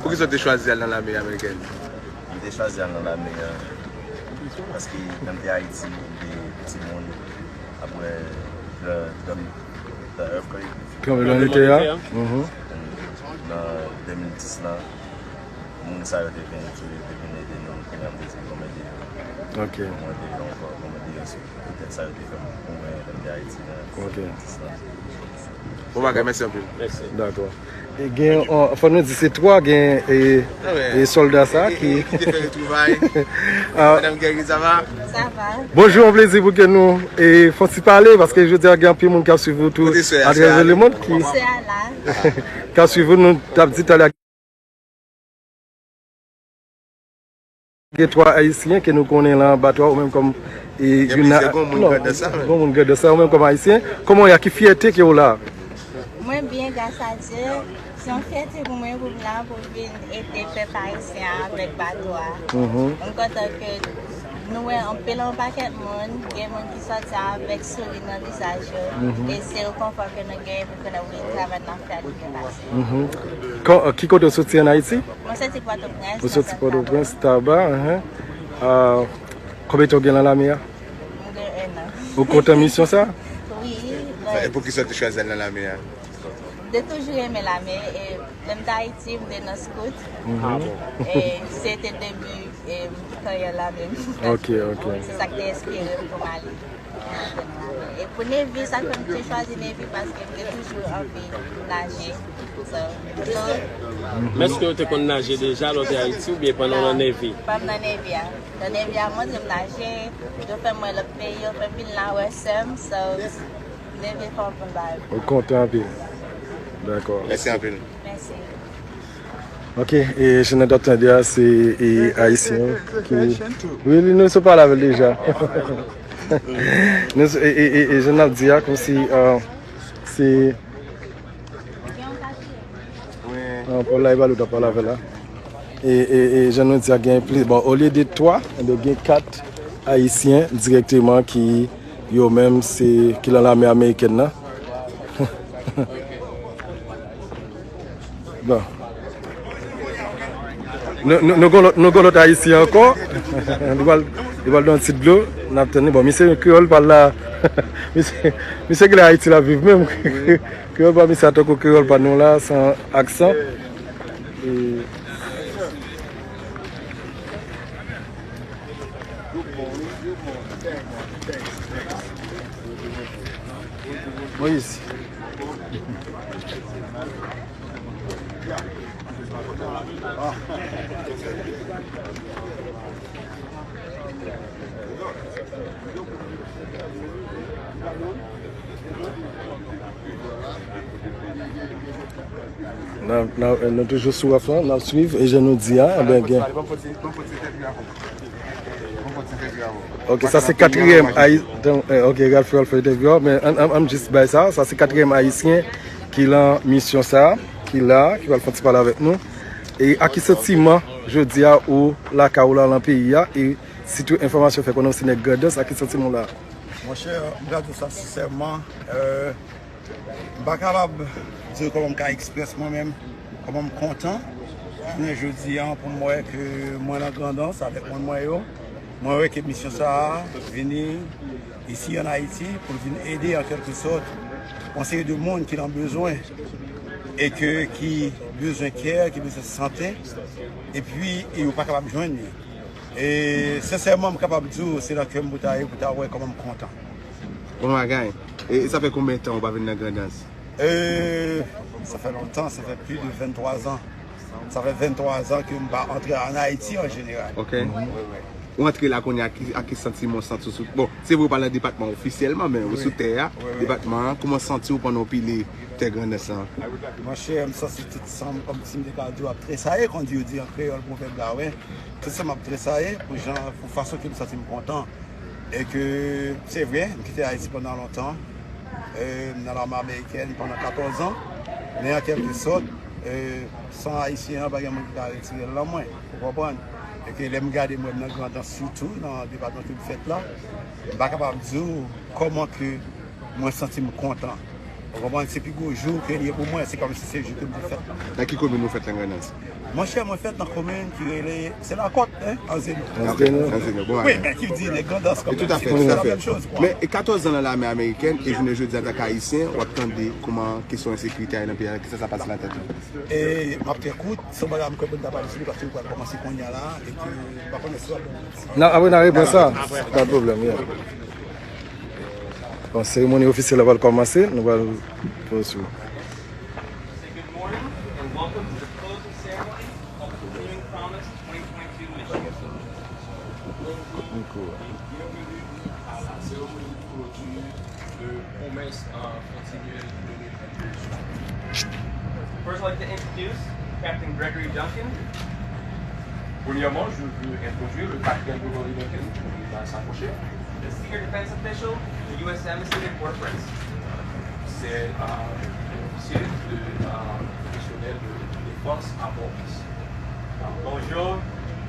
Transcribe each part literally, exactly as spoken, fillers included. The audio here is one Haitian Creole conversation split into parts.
Poukisa w te chwazi al nan lame amerikèn? M te chwazi al nan lame a paske lè m te Ayiti, m te timoun. Apre the, the, the earthquake, tranblemanntè a. Mhm. Nan de mil dis la, moun sa yo te vin, te vin ede nou. Kounye a m te di, bon, m ede yo. Ok. Bon, m ede yo ankò, bon, m ede yo sou poutèt sa yo te fè m pou mwen lè m te Ayiti nan de mil dis la. Bon bagay, mèsi anpil. Mèsi. Dakò. E gen, fò nou di se twa gen e, e sòlda sa ki, ki te fè retwouvay. Ah. Madame Guerrier, ça va? Ça va. Bonjou, yon plezi pou ke nou e fè yon ti pale, paske jodi a gen anpil moun k ap swiv ou tou atravè lemonn ki, ki ap swiv ou, nou t ap di talè gen twa Ayisyen ke nou konnen lan bato a, ou menm kòm e, gen plizyè, gon moun, non, Grandans la, gon moun Grandans la, ou menm kòm Ayisyen, kòman w ye, ki fyète ke w la? Mwen byen, gras a Dye. Se yon fyète pou mwen pou m la, pou vin ede pèp ayisyen an avèk bato a. Mhm. M kontan ke nou wè anpil, yon pakèt moun, gen moun ki sòti avèk souri nan vizaj yo. Mhm. E se rekonfò ke nou genyen pou ke nou vin travay nan fè a li byen pase. Mhm. Ki kote w soti ann Ayiti? Mwen soti Pòtoprens. Ou soti Pòtoprens, Taba, enhen. Ah, konbyen tan w gen nan lame a? M gen enn an. Ou kontan misyon sa? Wi. E poukisa w te chwazi al nan lame a? M te toujou renmen lame. E lè m te Ayiti, m te nan scout. Mhm. E se te debi e, karyè lame m. Ok, ok. Se sa k te enspire m pou m ale. E pou Navy, sa fè m te chwazi Navy, paske m te toujou anvi naje. So, so, men èske w te konn naje deja lè w te Ayiti oubyen pandan w nan Navy? Pandan m nan Navy a. Nan Navy a, montre m naje, yo fè m wè lòt peyi, yo fè m vin la wè sè m, so, Navy fè m konn bagay. Ou kontan anpil. Dakò. Mèsi anpil. Mèsi. Ok, e jan n ap tande a, se e, Ayisyen ki, wi, wi, nou sot pale avè l deja. Nou, e, e, e, e jan n ap di a, kòmsi, ah, se, ah, Paul la, e pa li w t ap pale avè l la. E, e, e jan nou di a, gen plis, bon, olye de twa, enben gen kat Ayisyen dirèkteman ki, yo menm, se, ki nan lame amerikèn nan. Bon. Nou, nou, nou gon lòt, nou gon lòt Ayisyen ankò. Li pral, li pral nan yon ti dlo. N ap tann li. Bon, misye kreyòl pa l la. Misye, misye genlè Ayiti l ap viv menm. Kreyòl pa misye a tankou kreyòl pa nou la, san aksan. E, Moyiz. N ap, n ap, nou toujou sou waf lan, n ap swiv, e jan nou di a, enben, gen. Ok, sa se katriyèm Ayi-, ok, Ralph, Ralph fè entèvyou a, men an, an, an m jis bay sa, sa se katriyèm Ayisyen ki lan misyon sa, ki la, ki pral fè yon ti pale avèk nou. E a ki santiman jodi a ou lakay ou la, lan peyi a, e sitou enfòmasyon fè konnen ou se nèg Grandans, a ki santiman ou la? Monchè, m ka di w sa sensèman, euh, m pa kapab di w kòman m ka eksprès mwen menm, kòman m kontan jounen jodi a pou m wè ke mwen nan Grandans avèk moun mwen yo. Mwen wè ke misyon sa a vini isi ann Ayiti pou l vin ede an kèlke sòt yon seri de moun ki nan bezwen e ke, ki bezwen kè, ki bezwen sante, epi e yo pa kapab jwenn li. E sensèman, m kapab di w, se nan kè m pou ta ye pou ta wè kòman m kontan. Bon bagay. E, e sa fè konbyen tan ou pa vin nan Grandans? E, sa fè lontan, sa fè plis de venntwa zan. Sa fè venntwa zan ke m pa antre ann Ayiti an jeneral. Ok. Wi, wi. Ou antre la kounye a, a ki, a ki santiman w santi w sou, bon, se vre ou pa nan depatman ofisyèlman, men ou sou tè a, depatman an, kòman w santi w pandan w pile tè Grandans lan? Monchè, m santi tout san m kòmsi m te ka di w ap tresaye, kon yo di an kreyòl, pwovèb la, wi. Tout san m ap tresaye pou jan, pou fason ke m santi m kontan. E ke, se vre, m kite Ayiti pandan lontan. E, m nan lame amerikèn pandan katòz an. Men an kèlke sòt, e, san Ayisyen an, pa gen moun ki ka retire l nan mwen. Ou konprann? E ke lè m gade, m wè m nan Grandans sitou, nan depatman ke m fèt la, m pa kapab di w kòman ke mwen santi m kontan. Ou konprann? Se pi gwo jou ke l ye pou mwen, se kòmsi se jou ke m te fèt la. Nan ki komin ou fèt nan Grandans? Monchè, mwen fèt nan komin ki rele, se Lakòt, en, Anzeno. Anzeno. Anzeno, bon bagay. Wi, men ki di nèg Grandans kanmenm, se la menm choz, kwa. Men, e katòz zan nan lame amerikèn, e jounen jodi a, antanke Ayisyen, w ap tande kòman kesyon ensekirite a ye nan peyi a, kisa sa pase nan tèt ou? E m ap trè kout, se yon bagay m kwè pou n ta pale sou li, paske yo pral kòmanse kounye a la, epi m pa konnen si w ap ban m ti. Nan, apre n a reprann sa, pa de pwoblèm, yeah. Bon, seremoni ofisyèl la pral kòmanse, nou pral fè sou. Say good morning and welcome to the closing ceremony of the Continuing Promise twenty twenty-two mission. Bonjour et bienvenue à la cérémonie de clôture de Promesse en Continuel deux mille vingt-deux. First, I'd like to introduce Captain Gregory Duncan. Premièrement, je veux introduire le capitaine Gregory Duncan, qui va s'approcher. The senior defense official to the U S Embassy in Port-au-Prince. C'est euh, un officier de euh, professionnel de défense à Port-au-Prince. Bonjour.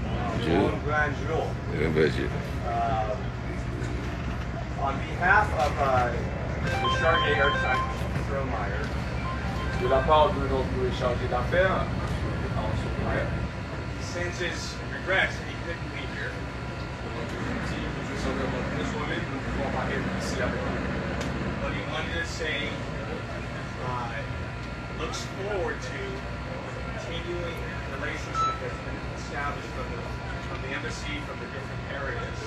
Bonjour. Bonjour. Bonjour. Uh, on behalf of uh, the Chargé Air Traffic, Strohmeyer, de la part de notre chargé d'affaires, Strohmeyer, sends his regrets that he couldn't be here. But he wanted to say, uh, looks forward to continuing the relationship that's been established from the, from the embassy, from the different areas.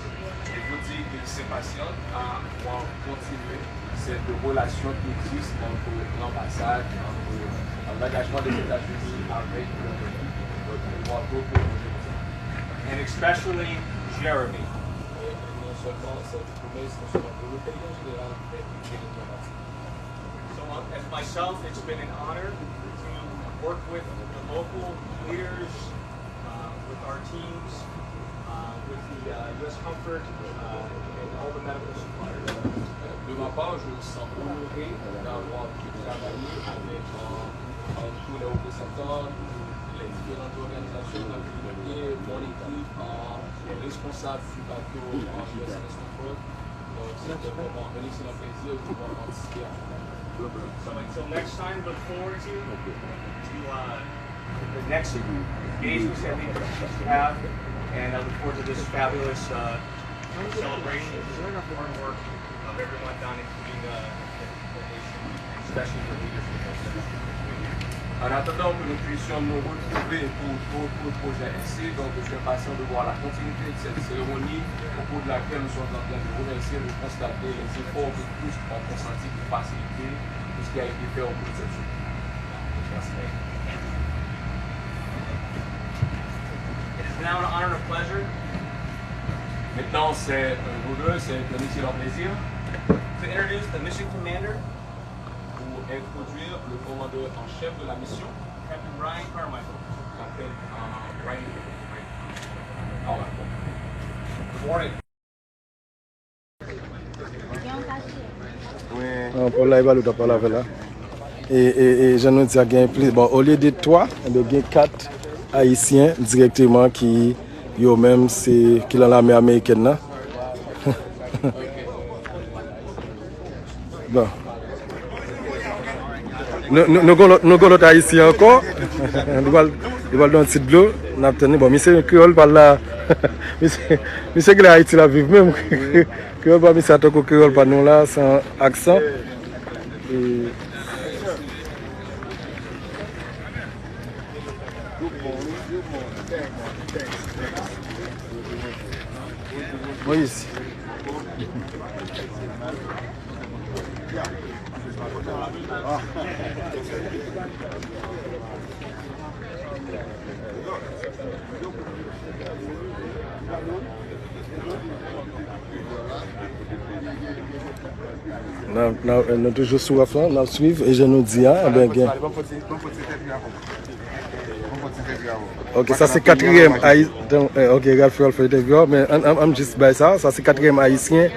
Et vous dit qu'il s'impatiente à pouvoir continuer cette relation qui existe entre l'ambassade, entre l'engagement des États-Unis avec le pouvoir d'autres. And especially Jeremy. Et non seulement cette promesse, non seulement pour le pays en général, mais pour les diplomatiques. So, uh, as myself, it's been an honor to work with the local leaders, uh, with our teams, uh, with the uh, U S Comfort, uh, and all the medical suppliers. De ma part, je me sens honoré d'avoir pu travailler avec euh, euh, tous les représentants, les différentes organisations de la communauté, mon équipe, euh, les responsables du bateau euh, U S S Comfort. Donc, c'était vraiment un excellent plaisir de pouvoir participer à ça. So until next time, look forward to, to uh, the next engagements that we have, and I look forward to this fabulous uh, celebration, the hard work of everyone down, including uh, the nation, and especially the leadership of the community. En attendant que nous puissions nous retrouver pour d'autres projets ainsi, donc je suis impatient de voir la continuité de cette cérémonie au cours de laquelle nous sommes en train de remercier et de constater les efforts que tous ont consenti pour faciliter tout ce qui a été fait au cours de cette journée. It is now an honor and a pleasure. Maintenant, c'est un honneur, c'est un excellent plaisir to introduce the mission commander, pour introduire le commandeur en chef de la mission, Captain Ryan Carmichael. Captain euh, Ryan Carmichael. Good morning. An, Paul la, e pa li w t ap pale avè l la. E, e, e jan nou di a, gen plis, bon, olye de twa, enben gen kat Ayisyen dirèkteman ki, yo menm, se, ki nan lame amerikèn nan. Bon. Nou, nou, nou gon lòt, nou gon lòt Ayisyen ankò. Li pral, li pral nan yon ti dlo. N ap tann li. Bon, misye kreyòl pa la. Misye, misye genlè Ayiti l ap viv menm. Kreyòl pa misye a tankou kreyòl pa nou la, san aksan. E Moyiz. N ap, n ap, nou toujou sou raf lan, n ap swiv, e jan nou di a, enben gen. Ok, sa se katriyèm Ayi-, ok, Ralph, Ralph entèvyou a, men an, an, an jis bay sa, sa se katriyèm Ayisyen.